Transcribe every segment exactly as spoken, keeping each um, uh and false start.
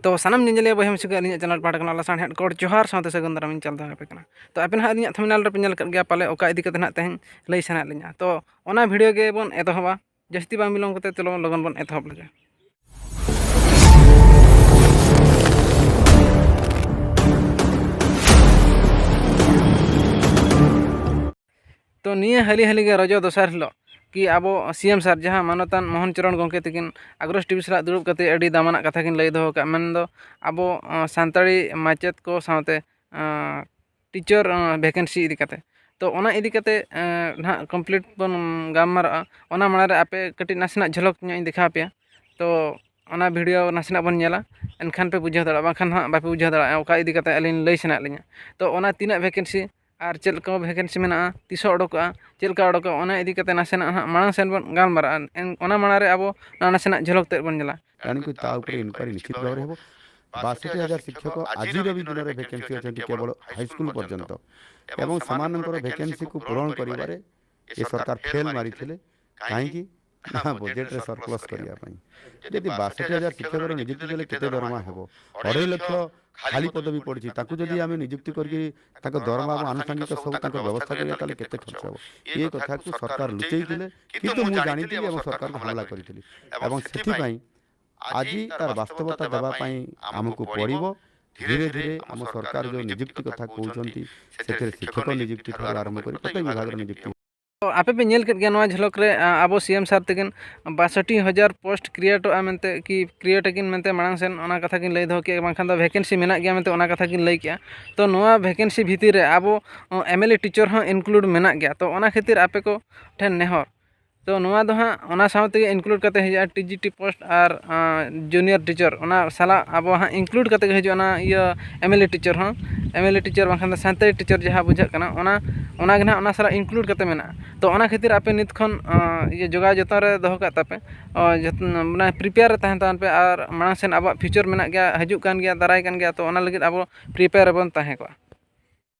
ᱛᱚ ᱥᱟᱱᱟᱢ ᱧᱮᱧᱮᱞᱤᱭᱟᱹ ᱵᱚᱭᱦᱟ ᱢᱤᱥᱤ ᱠᱚ ᱟᱹᱞᱤᱧᱟᱜ ᱪᱮᱱᱮᱞ ᱯᱟᱦᱴᱟ ᱠᱷᱚᱱ ᱞᱟᱥᱟᱲᱦᱮᱫ ᱠᱚᱲ ᱡᱚᱦᱟᱨ ᱥᱟᱶᱛᱮ ᱥᱟᱹᱜᱩᱱ ᱫᱟᱨᱟᱢ ᱤᱧ ᱪᱟᱞ ᱫᱚᱦᱚ ᱟᱯᱮ ᱠᱟᱱᱟ᱾ ᱛᱚ ᱟᱯᱮ ᱱᱟᱦᱟᱜ ᱟᱹᱞᱤᱧᱟᱜ ᱛᱷᱟᱢᱵᱽᱱᱮᱞ ᱨᱮᱯᱮ ᱧᱮᱞ ᱟᱠᱟᱫ ᱜᱮᱭᱟ ᱯᱟᱞᱮ ᱚᱠᱟ ᱤᱫᱤ ᱠᱟᱛᱮ ᱱᱟᱦᱟᱜ ᱛᱮᱦᱮᱧ ᱞᱟᱹᱭ ᱥᱟᱱᱟᱭᱮᱫ ᱞᱤᱧᱟ᱾ ᱛᱚ ᱚᱱᱟ ᱵᱷᱤᱰᱤᱭᱳ ᱜᱮᱵᱚᱱ ᱮᱛᱚᱦᱚᱵᱟ᱾ ᱡᱟᱹᱥᱛᱤ ᱵᱟᱝ ᱵᱤᱞᱚᱢ ᱠᱟᱛᱮ ᱪᱚᱞᱚ ᱞᱚᱜᱚᱱ ᱵᱚᱱ ᱮᱛᱚᱦᱚᱵ ᱞᱮᱜᱮ᱾ ᱛᱚ ᱱᱤᱭᱟᱹ ᱦᱟᱹᱞᱤ ᱦᱟᱹᱞᱤ ᱜᱮ ᱨᱚᱡᱚ ᱫᱚᱥᱟᱨ ᱦᱤᱞᱳᱜ ᱠᱤ ᱟᱵᱚ ᱥᱤ ᱮᱢ ᱥᱟᱨ ᱡᱟᱦᱟᱸ ᱢᱟᱱᱚᱛᱟᱱ ᱢᱳᱦᱚᱱ ᱪᱚᱨᱚᱬ ᱜᱚᱢᱠᱮ ᱛᱟᱹᱠᱤᱱ ᱟᱜᱽᱨᱚᱥ ᱴᱤᱵᱷᱤ ᱥᱟᱞᱟᱜ ᱫᱩᱲᱩᱵ ᱠᱟᱛᱮ ᱟᱹᱰᱤ ᱫᱟᱢᱟᱱᱟᱜ ᱠᱟᱛᱷᱟ ᱠᱤᱱ ᱞᱟᱹᱭ ᱫᱚᱦᱚ ᱟᱠᱟᱫ, ᱢᱮᱱᱫᱚ ᱟᱵᱚ ᱥᱟᱱᱛᱟᱲᱤ ᱢᱟᱪᱮᱫ ᱠᱚ ᱥᱟᱶᱛᱮ ᱴᱤᱪᱟᱨ ᱵᱷᱮᱠᱮᱱᱥᱤ ᱤᱫᱤ ᱠᱟᱛᱮ᱾ ᱛᱚ ᱚᱱᱟ ᱤᱫᱤ ᱠᱟᱛᱮ ᱱᱟᱦᱟᱜ ᱠᱚᱢᱯᱞᱤᱴ ᱵᱚᱱ ᱜᱟᱞᱢᱟᱨᱟᱜᱼᱟ᱾ ᱚᱱᱟ ᱢᱟᱲᱟᱝ ᱨᱮ ᱟᱯᱮ ᱠᱟᱹᱴᱤᱡ ᱱᱟᱥᱮᱱᱟᱜ ᱡᱷᱚᱞᱚᱠ ᱧᱚᱜ ᱤᱧ ᱫᱮᱠᱷᱟᱣ ᱟᱯᱮᱭᱟ᱾ ᱛᱚ ᱚᱱᱟ ᱵᱷᱤᱰᱤᱭᱳ ᱱᱟᱥᱮᱱᱟᱜ ᱵᱚᱱ ᱧᱮᱞᱟ, ᱮᱱᱠᱷᱟᱱ ᱯᱮ ᱵᱩᱡᱷᱟᱹᱣ ᱫᱟᱲᱮᱭᱟᱜᱼᱟ, ᱵᱟᱝᱠᱷᱟᱱ ᱦᱟᱸᱜ ᱵᱟᱯᱮ ᱵᱩᱡᱷᱟᱹᱣ ᱫᱟᱲᱮᱭᱟᱜᱼᱟ ᱚᱠᱟ ᱤᱫᱤ ᱠᱟᱛᱮ ᱟᱹᱞᱤᱧ ᱞᱟᱹᱭ ᱥᱟᱱᱟᱭᱮᱫ ᱞᱤᱧᱟ᱾ ᱛᱚ ᱚᱱᱟ ᱛᱤᱱᱟᱹᱜ ᱵᱷᱮᱠᱮᱱᱥᱤ ᱟᱨ ᱪᱮᱫ ᱞᱮᱠᱟ ᱵᱷᱮᱠᱮᱱᱥᱤ ᱢᱮᱱᱟᱜᱼᱟ, ᱛᱤᱥᱚᱜ ᱚᱰᱚᱠᱚᱜᱼᱟ, ᱪᱮᱫ ᱞᱮᱠᱟ ᱚᱰᱚᱠᱚᱜᱼᱟ, ᱚᱱᱟ ᱤᱫᱤ ᱠᱟᱛᱮ ᱱᱟᱥᱮᱱᱟᱜ ᱦᱟᱸᱜ ᱢᱟᱲᱟᱝ ᱥᱮᱱ ᱵᱚᱱ ᱜᱟᱞᱢᱟᱨᱟᱜᱼᱟ᱾ ᱮᱱ-, ᱚᱱᱟ ᱢᱟᱲᱟᱝ ᱨᱮ ᱟᱵᱚ ᱱᱚᱣᱟ ᱱᱟᱥᱮᱱᱟᱜ ᱡᱷᱚᱞᱚᱠ ᱛᱮᱫ ᱵᱚᱱ ᱧᱮᱞᱟ᱾ ᱡᱟᱹᱱᱤᱡ ᱠᱚ ᱛᱟᱣ ᱩᱯᱨᱮ ᱤᱱᱠᱣᱟᱭᱨᱤ ᱱᱤᱥᱪᱤᱛ ᱵᱷᱟବରେ ହେବ। ବାଷଠି ହଜାର ଶିକ୍ଷକ ଆଜିର ବି ଦିନରେ ଭେକେନ୍ସି ଅଛନ୍ତି କେବଳ ହାଇସ୍କୁଲ ପର୍ଯ୍ୟନ୍ତ ଏବଂ ସେମାନଙ୍କର ଭେକେନ୍ସିକୁ ପୂରଣ କରିବାରେ ଏ ସରକାର ଫେଲ୍ ମାରିଥିଲେ। କାହିଁକି? ନା, ବଜେଟରେ ସରପ୍ଲସ୍ କରିବା ପାଇଁ। ଯଦି ବାଷଠି ହଜାର ଶିକ୍ଷକର ନିଯୁକ୍ତି ଦେଲେ କେତେ ଦରମା ହେବ? ଅଢ଼େଇ ଲକ୍ଷ ଖାଲି ପଦବୀ ପଡ଼ିଛି, ତାକୁ ଯଦି ଆମେ ନିଯୁକ୍ତି କରିକି ତାଙ୍କ ଦରମା ଏବଂ ଆନୁଷଙ୍ଗିକ ସବୁ ତାଙ୍କ ବ୍ୟବସ୍ଥା କରିବା, ତାହେଲେ କେତେ ଖର୍ଚ୍ଚ ହେବ? ଏ କଥାକୁ ସରକାର ଲୁଚେଇଥିଲେ, କିନ୍ତୁ ମୁଁ ଜାଣିଥିଲି ଏବଂ ସରକାରଙ୍କୁ ହମଲା କରିଥିଲି। ଏବଂ ସେଥିପାଇଁ ଆଜି ତାର ବାସ୍ତବତା ଦେବା ପାଇଁ ଆମକୁ ପଡ଼ିବ। ଧୀରେ ଧୀରେ ଆମ ସରକାର ଯେଉଁ ନିଯୁକ୍ତି କଥା କହୁଛନ୍ତି, ସେଥିରେ ଶିକ୍ଷକ ନିଯୁକ୍ତି ଠାରୁ ଆରମ୍ଭ କରି ପ୍ରତ୍ୟେକ ବିଭାଗର ନିଯୁକ୍ତି। ᱛᱚ ᱟᱯᱮ ᱯᱮ ᱧᱮᱞ ᱠᱮᱫ ᱜᱮᱭᱟ ᱱᱚᱣᱟ ᱡᱷᱚᱞᱚᱠ ᱨᱮ, ᱟ, ᱟᱵᱚ ᱥᱤ ᱮᱢ ᱥᱟᱨ ᱛᱟᱹᱠᱤᱱ ᱵᱟᱥᱚᱴᱤ ᱦᱟᱡᱟᱨ ᱯᱳᱥᱴ ᱠᱨᱤᱭᱮᱴᱚᱜᱼᱟ ᱢᱮᱱᱛᱮ ᱠᱤ ᱠᱨᱤᱭᱮᱴ ᱟᱹᱠᱤᱱ ᱢᱮᱱᱛᱮ ᱢᱟᱲᱟᱝ ᱥᱮᱱ ᱚᱱᱟ ᱠᱟᱛᱷᱟ ᱠᱤᱱ ᱞᱟᱹᱭ ᱫᱚᱦᱚ ᱠᱮᱜᱼᱟ, ᱵᱟᱝᱠᱷᱟᱱ ᱫᱚ ᱵᱷᱮᱠᱮᱱᱥᱤ ᱢᱮᱱᱟᱜ ᱜᱮᱭᱟ ᱢᱮᱱᱛᱮ ᱚᱱᱟ ᱠᱟᱛᱷᱟ ᱠᱤᱱ ᱞᱟᱹᱭ ᱠᱮᱜᱼᱟ᱾ ᱛᱚ ᱱᱚᱣᱟ ᱵᱷᱮᱠᱮᱱᱥᱤ ᱵᱷᱤᱛᱤᱨ ᱨᱮ ᱟᱵᱚ, ᱚ, ᱮᱢ ᱮᱞ ᱮ ᱴᱤᱪᱟᱨ ᱦᱚᱸ ᱤᱱᱠᱞᱩᱰ ᱢᱮᱱᱟᱜ ᱜᱮᱭᱟ᱾ ᱛᱚ ᱚᱱᱟ ᱠᱷᱟᱹᱛᱤᱨ ᱟᱯᱮ ᱠᱚ ᱴᱷᱮᱱ ᱱᱮᱦᱚᱨ, ᱛᱚ ᱱᱚᱣᱟ ᱫᱚ ᱦᱟᱸᱜ ᱚᱱᱟ ᱥᱟᱶ ᱛᱮᱜᱮ ᱤᱱᱠᱞᱩᱰ ᱠᱟᱛᱮ ᱦᱤᱡᱩᱜᱼᱟ ᱴᱤ ᱡᱤ ᱴᱤ ᱯᱳᱥᱴ ᱟᱨ, ᱟᱸ, ᱡᱩᱱᱤᱭᱟᱨ ᱴᱤᱪᱟᱨ, ᱚᱱᱟ ᱥᱟᱞᱟᱜ ᱟᱵᱚ ᱦᱟᱸᱜ ᱤᱱᱠᱞᱩᱰ ᱠᱟᱛᱮ ᱜᱮ ᱦᱤᱡᱩᱜᱼᱟ ᱚᱱᱟ ᱤᱭᱟᱹ ᱮᱢ ᱮᱞ ᱮ ᱴᱤᱪᱟᱨ ᱦᱚᱸ, ᱮᱢ ᱮᱞ ᱮ ᱴᱤᱪᱟᱨ ᱵᱟᱝᱠᱷᱟᱱ ᱫᱚ ᱥᱟᱱᱛᱟᱲᱤ ᱴᱤᱪᱟᱨ ᱡᱟᱦᱟᱸ ᱵᱩᱡᱷᱟᱹᱜ ᱠᱟᱱᱟ, ᱚᱱᱟ, ᱚᱱᱟ ᱜᱮ ᱱᱟᱦᱟᱜ ᱚᱱᱟ ᱥᱟᱞᱟᱜ ᱤᱱᱠᱞᱩᱰ ᱠᱟᱛᱮ ᱢᱮᱱᱟᱜᱼᱟ᱾ ᱛᱚ ᱚᱱᱟ ᱠᱷᱟᱹᱛᱤᱨ ᱟᱯᱮ ᱱᱤᱛ ᱠᱷᱚᱱ, ᱟᱸ, ᱤᱭᱟᱹ ᱡᱚᱜᱟᱣ ᱡᱚᱛᱚᱱ ᱨᱮ ᱫᱚᱦᱚ ᱠᱟᱜ ᱛᱟᱯᱮ, ᱚ, ᱡᱚᱛ-, ᱢᱟᱱᱮ ᱯᱨᱤᱯᱮᱭᱟᱨ ᱨᱮ ᱛᱟᱦᱮᱱ ᱛᱟᱵᱚᱱ ᱯᱮ, ᱟᱨ ᱢᱟᱲᱟᱝ ᱥᱮᱱ ᱟᱵᱚᱣᱟᱜ ᱯᱷᱤᱭᱩᱪᱟᱨ ᱢᱮᱱᱟᱜ ᱜᱮᱭᱟ, ᱦᱤᱡᱩᱜ ᱠᱟᱱ ᱜᱮᱭᱟ, ᱫᱟᱨᱟᱭ ᱠᱟᱱ ᱜᱮᱭᱟ, ᱛᱚ ᱚᱱᱟ ᱞᱟᱹᱜᱤᱫ ᱟᱵᱚ ᱯᱨᱤᱯᱮᱭᱟᱨ ᱨᱮᱵᱚᱱ ᱛᱟᱦᱮᱸ ᱠᱚᱜᱼᱟ᱾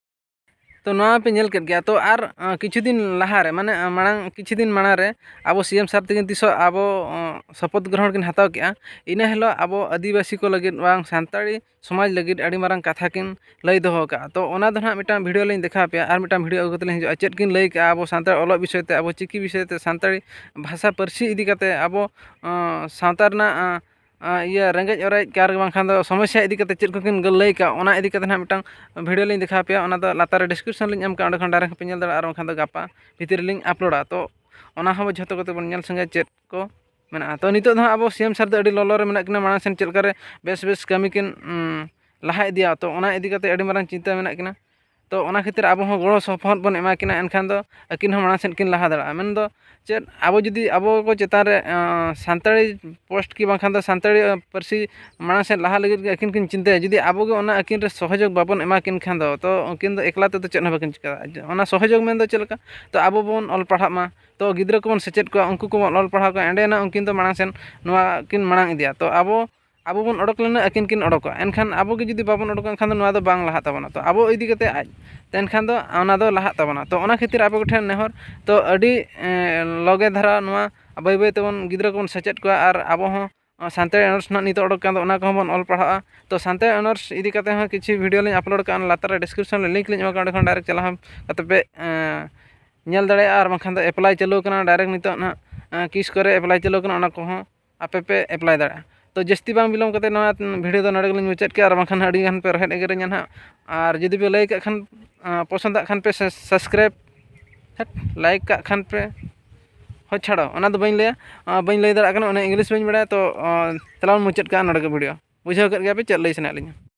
ᱛᱚ ᱱᱚᱣᱟ ᱯᱮ ᱧᱮᱞ ᱠᱮᱫ ᱜᱮᱭᱟ᱾ ᱛᱚ ᱟᱨ ᱠᱤᱪᱷᱩ ᱫᱤᱱ ᱞᱟᱦᱟᱨᱮ, ᱢᱟᱱᱮ ᱢᱟᱲᱟᱝ ᱠᱤᱪᱷᱩ ᱫᱤᱱ ᱢᱟᱲᱟᱝ ᱨᱮ ᱟᱵᱚ ᱥᱤ ᱮᱢ ᱥᱟᱨ ᱛᱟᱹᱠᱤᱱ ᱛᱤᱥᱚᱜ ᱟᱵᱚ ᱥᱚᱯᱚᱛ ᱜᱨᱚᱦᱚᱱ ᱠᱤᱱ ᱦᱟᱛᱟᱣ ᱠᱮᱜᱼᱟ, ᱤᱱᱟᱹ ᱦᱤᱞᱳᱜ ᱟᱵᱚ ᱟᱹᱫᱤᱵᱟᱹᱥᱤ ᱠᱚ ᱞᱟᱹᱜᱤᱫ ᱵᱟᱝ ᱥᱟᱱᱛᱟᱲᱤ ᱥᱚᱢᱟᱡᱽ ᱞᱟᱹᱜᱤᱫ ᱟᱹᱰᱤ ᱢᱟᱨᱟᱝ ᱠᱟᱛᱷᱟ ᱠᱤᱱ ᱞᱟᱹᱭ ᱫᱚᱦᱚ ᱠᱟᱜᱼᱟ᱾ ᱛᱚ ᱚᱱᱟ ᱫᱚ ᱱᱟᱦᱟᱜ ᱢᱤᱫᱴᱟᱝ ᱵᱷᱤᱰᱤᱭᱳ ᱞᱤᱧ ᱫᱮᱠᱷᱟᱣ ᱯᱮᱭᱟ, ᱟᱨ ᱢᱤᱫᱴᱟᱝ ᱵᱷᱤᱰᱤᱭᱳ ᱟᱹᱜᱩ ᱠᱟᱛᱮ ᱞᱤᱧ ᱦᱤᱡᱩᱜᱼᱟ᱾ ᱪᱮᱫ ᱠᱤᱱ ᱞᱟᱹᱭ ᱠᱟᱜᱼᱟ ᱟᱵᱚ ᱥᱟᱱᱛᱟᱲ ᱚᱞᱚᱜ ᱵᱤᱥᱚᱭ ᱛᱮ, ᱟᱵᱚ ᱪᱤᱠᱤ ᱵᱤᱥᱚᱭ ᱛᱮ, ᱥᱟᱱᱛᱟᱲᱤ ᱵᱷᱟᱥᱟ ᱯᱟᱹᱨᱥᱤ ᱤᱫᱤ ᱠᱟᱛᱮ ᱟᱵᱚ ᱥᱟᱶᱛᱟ ᱨᱮᱱᱟᱜ ᱤᱭᱟᱹ ᱨᱮᱸᱜᱮᱡ ᱚᱨᱮᱡ ᱟᱨ ᱵᱟᱝᱠᱷᱟᱱ ᱫᱚ ᱥᱚᱢᱚᱥᱥᱟ ᱤᱫᱤ ᱠᱟᱛᱮ ᱪᱮᱫ ᱠᱚᱠᱤᱱ ᱞᱟᱹᱭ ᱠᱟᱜᱼᱟ, ᱚᱱᱟ ᱤᱫᱤ ᱠᱟᱛᱮ ᱱᱟᱦᱟᱜ ᱢᱤᱫᱴᱟᱝ ᱵᱷᱤᱰᱤᱭᱳ ᱞᱤᱧ ᱫᱮᱠᱷᱟᱣ ᱯᱮᱭᱟ᱾ ᱚᱱᱟ ᱫᱚ ᱞᱟᱛᱟᱨ ᱨᱮ ᱰᱤᱥᱠᱨᱤᱯᱥᱚᱱ ᱞᱤᱧ ᱮᱢ ᱠᱟᱜᱼᱟ, ᱚᱸᱰᱮ ᱠᱷᱚᱱ ᱰᱟᱭᱨᱮᱠᱴ ᱯᱮ ᱧᱮᱞ ᱫᱟᱲᱮᱭᱟᱜᱼᱟ, ᱟᱨ ᱵᱟᱝᱠᱷᱟᱱ ᱫᱚ ᱜᱟᱯᱟ ᱵᱷᱤᱛᱤᱨ ᱨᱮᱞᱤᱧ ᱟᱯᱞᱳᱰᱟ᱾ ᱛᱚ ᱚᱱᱟ ᱦᱚᱸ ᱡᱷᱚᱛᱚ ᱠᱚᱛᱮ ᱵᱚᱱ ᱧᱮᱞ ᱥᱟᱸᱜᱮᱭᱟ ᱪᱮᱫ ᱠᱚ ᱢᱮᱱᱟᱜᱼᱟ᱾ ᱛᱚ ᱱᱤᱛᱚᱜ ᱫᱚ ᱦᱟᱸᱜ ᱟᱵᱚ ᱥᱤ ᱮᱢ ᱥᱟᱨ ᱫᱚ ᱟᱹᱰᱤ ᱞᱚᱞᱚ ᱨᱮ ᱢᱮᱱᱟᱜ ᱠᱤᱱᱟ, ᱢᱟᱲᱟᱝ ᱥᱮᱱ ᱪᱮᱫ ᱞᱮᱠᱟᱨᱮ ᱵᱮᱥ ᱵᱮᱥ ᱠᱟᱹᱢᱤ ᱠᱤᱱ ᱞᱟᱦᱟ ᱤᱫᱤᱭᱟ, ᱛᱚ ᱚᱱᱟ ᱤᱫᱤ ᱠᱟᱛᱮ ᱟᱹᱰᱤ ᱢᱟᱨᱟᱝ ᱪᱤᱱᱛᱟᱹ ᱢᱮᱱᱟᱜ ᱠᱤᱱᱟ᱾ ᱛᱚ ᱚᱱᱟ ᱠᱷᱟᱹᱛᱤᱨ ᱟᱵᱚ ᱦᱚᱸ ᱜᱚᱲᱚ ᱥᱚᱯᱚᱦᱚᱫ ᱵᱚᱱ ᱮᱢᱟ ᱠᱤᱱᱟ, ᱮᱱᱠᱷᱟᱱ ᱫᱚ ᱟᱹᱠᱤᱱ ᱦᱚᱸ ᱢᱟᱲᱟᱝ ᱥᱮᱫ ᱠᱤᱱ ᱞᱟᱦᱟ ᱫᱟᱲᱮᱭᱟᱜᱼᱟ᱾ ᱢᱮᱱᱫᱚ ᱪᱮᱫ, ᱟᱵᱚ ᱡᱩᱫᱤ ᱟᱵᱚ ᱠᱚ ᱪᱮᱛᱟᱱ ᱨᱮ ᱥᱟᱱᱛᱟᱲᱤ ᱯᱳᱥᱴ ᱠᱤ ᱵᱟᱝᱠᱷᱟᱱ ᱫᱚ ᱥᱟᱱᱛᱟᱲᱤ ᱯᱟᱹᱨᱥᱤ ᱢᱟᱲᱟᱝ ᱥᱮᱫ ᱞᱟᱦᱟ ᱞᱟᱹᱜᱤᱫ ᱜᱮ ᱟᱹᱠᱤᱱ ᱠᱤᱱ ᱪᱤᱱᱛᱟᱹᱭᱟ, ᱡᱩᱫᱤ ᱟᱵᱚ ᱜᱮ ᱚᱱᱟ ᱟᱹᱠᱤᱱ ᱨᱮ ᱥᱚᱦᱚᱡᱳᱜᱽ ᱵᱟᱵᱚᱱ ᱮᱢᱟ ᱠᱤᱱ ᱠᱷᱟᱱ ᱫᱚ, ᱛᱚ ᱩᱱᱠᱤᱱ ᱫᱚ ᱮᱠᱞᱟ ᱛᱮᱫᱚ ᱪᱮᱫ ᱦᱚᱸ ᱵᱟᱹᱠᱤᱱ ᱪᱤᱠᱟᱹ ᱫᱟᱲᱮᱭᱟᱜᱼᱟ᱾ ᱚᱱᱟ ᱥᱚᱦᱚᱡᱳᱜᱽ ᱢᱮᱱᱫᱚ ᱪᱮᱫ ᱞᱮᱠᱟ? ᱛᱚ ᱟᱵᱚ ᱵᱚᱱ ᱚᱞ ᱯᱟᱲᱦᱟᱜ ᱢᱟ, ᱛᱚ ᱜᱤᱫᱽᱨᱟᱹ ᱠᱚᱵᱚᱱ ᱥᱮᱪᱮᱫ ᱠᱚᱣᱟ, ᱩᱱᱠᱩ ᱠᱚᱵᱚᱱ ᱚᱞ ᱯᱟᱲᱦᱟᱣ ᱠᱚᱣᱟ, ᱮᱸᱰᱮᱱᱟᱜ ᱩᱱᱠᱤᱱ ᱫᱚ ᱢᱟᱲᱟᱝ ᱥᱮᱱ ᱱᱚᱣᱟ ᱠᱤᱱ ᱢᱟᱲᱟᱝ ᱤᱫᱤᱭᱟ᱾ ᱛᱚ ᱟᱵᱚ ᱟᱵᱚ ᱵᱚᱱ ᱚᱰᱚᱠ ᱞᱮᱱᱟ, ᱟᱹᱠᱤᱱ ᱠᱤᱱ ᱚᱰᱚᱠᱚᱜᱼᱟ᱾ ᱮᱱᱠᱷᱟᱱ ᱟᱵᱚ ᱜᱮ ᱡᱩᱫᱤ ᱵᱟᱵᱚᱱ ᱚᱰᱚᱠᱚᱜᱼᱟ, ᱮᱱᱠᱷᱟᱱ ᱫᱚ ᱱᱚᱣᱟ ᱫᱚ ᱵᱟᱝ ᱞᱟᱦᱟᱜ ᱛᱟᱵᱚᱱᱟ᱾ ᱛᱚ ᱟᱵᱚ ᱤᱫᱤ ᱠᱟᱛᱮ ᱟᱡ, ᱛᱚ ᱮᱱᱠᱷᱟᱱ ᱫᱚ ᱚᱱᱟ ᱫᱚ ᱞᱟᱦᱟᱜ ᱛᱟᱵᱚᱱᱟ᱾ ᱛᱚ ᱚᱱᱟ ᱠᱷᱟᱹᱛᱤᱨ ᱟᱵᱚ ᱠᱚᱴᱷᱮᱱ ᱱᱮᱦᱚᱨ, ᱛᱚ ᱟᱹᱰᱤ ᱞᱚᱜᱮ ᱫᱷᱟᱨᱟ ᱱᱚᱣᱟ ᱵᱟᱹᱭ ᱵᱟᱹᱭ ᱛᱮᱵᱚᱱ ᱜᱤᱫᱽᱨᱟᱹ ᱠᱚᱵᱚᱱ ᱥᱮᱪᱮᱫ ᱠᱚᱣᱟ, ᱟᱨ ᱟᱵᱚ ᱦᱚᱸ ᱥᱟᱱᱛᱟᱲᱤ ᱚᱱᱟᱨᱥ ᱨᱮᱱᱟᱜ ᱱᱤᱛᱚᱜ ᱚᱰᱚᱠ ᱠᱟᱱ ᱫᱚ, ᱚᱱᱟ ᱠᱚᱦᱚᱸ ᱵᱚᱱ ᱚᱞ ᱯᱟᱲᱦᱟᱜᱼᱟ᱾ ᱛᱚ ᱥᱟᱱᱛᱟᱲᱤ ᱚᱱᱟᱨᱥ ᱤᱫᱤ ᱠᱟᱛᱮ ᱦᱚᱸ ᱠᱤᱪᱷᱩ ᱵᱷᱤᱰᱤᱭᱳ ᱞᱤᱧ ᱟᱯᱞᱳᱰ ᱠᱟᱜᱼᱟ, ᱞᱟᱛᱟᱨ ᱨᱮ ᱰᱤᱥᱠᱨᱤᱯᱥᱚᱱ ᱨᱮ ᱞᱤᱝᱠ ᱞᱤᱧ ᱮᱢᱟ ᱠᱟᱜᱼᱟ, ᱚᱸᱰᱮ ᱠᱷᱚᱱ ᱰᱟᱭᱨᱮᱠᱴ ᱪᱟᱞᱟᱣ ᱠᱟᱛᱮ ᱯᱮ ᱧᱮᱞ ᱫᱟᱲᱮᱭᱟᱜᱼᱟ᱾ ᱟᱨ ᱵᱟᱝᱠᱷᱟᱱ ᱫᱚ ᱮᱯᱞᱟᱭ ᱪᱟᱹᱞᱩ ᱠᱟᱱᱟ, ᱰᱟᱭᱨᱮᱠᱴ ᱱᱤᱛᱚᱜ ᱱᱟᱦᱟᱜ ᱠᱤᱥ ᱠᱚᱨᱮ ᱮᱯᱞᱟᱭ ᱪᱟᱹᱞᱩ ᱠᱟᱱᱟ, ᱚᱱᱟ ᱠᱚᱦᱚᱸ ᱟᱯᱮ ᱯᱮ ᱮᱯᱞᱟᱭ ᱫᱟᱲᱮᱭᱟᱜᱼᱟ᱾ ᱛᱚ ᱡᱟᱹᱥᱛᱤ ᱵᱟᱝ ᱵᱤᱞᱚᱢ ᱠᱟᱛᱮ ᱱᱚᱣᱟ ᱵᱷᱤᱰᱤᱭᱳ ᱫᱚ ᱱᱚᱰᱮ ᱜᱮᱞᱤᱧ ᱢᱩᱪᱟᱹᱫ ᱠᱮᱜᱼᱟ᱾ ᱟᱨ ᱵᱟᱝᱠᱷᱟᱱ ᱟᱹᱰᱤ ᱜᱟᱱ ᱯᱮ ᱨᱚᱦᱮᱫ ᱮᱜᱮᱨᱤᱧᱟ ᱱᱟᱦᱟᱜ᱾ ᱟᱨ ᱡᱩᱫᱤ ᱯᱮ ᱞᱟᱹᱭ ᱠᱟᱜ ᱠᱷᱟᱱ, ᱯᱚᱥᱚᱸᱫᱟᱜ ᱠᱷᱟᱱ ᱯᱮ ᱥᱟᱵᱥᱠᱨᱟᱭᱤᱵᱽ, ᱞᱟᱭᱤᱠ ᱠᱟᱜ ᱠᱷᱟᱱ ᱯᱮ, ᱦᱳᱭ ᱪᱷᱟᱲᱚ, ᱚᱱᱟ ᱫᱚ ᱵᱟᱹᱧ ᱞᱟᱹᱭᱟ, ᱵᱟᱹᱧ ᱞᱟᱹᱭ ᱫᱟᱲᱮᱭᱟᱜ ᱠᱟᱱᱟ, ᱚᱱᱟ ᱤᱝᱞᱤᱥ ᱵᱟᱹᱧ ᱵᱟᱲᱟᱭᱟ᱾ ᱛᱚ ᱛᱮᱞᱟᱵᱚᱱ ᱢᱩᱪᱟᱹᱫ ᱠᱟᱜᱼᱟ ᱱᱚᱰᱮ ᱜᱮ ᱵᱷᱤᱰᱤᱭᱳ᱾ ᱵᱩᱡᱷᱟᱹᱣ ᱠᱮᱫ ᱜᱮᱭᱟ ᱯᱮ ᱪᱮᱫ ᱞᱟᱹᱭ ᱥᱟᱱᱟᱭᱮᱫ ᱞᱤᱧᱟ᱾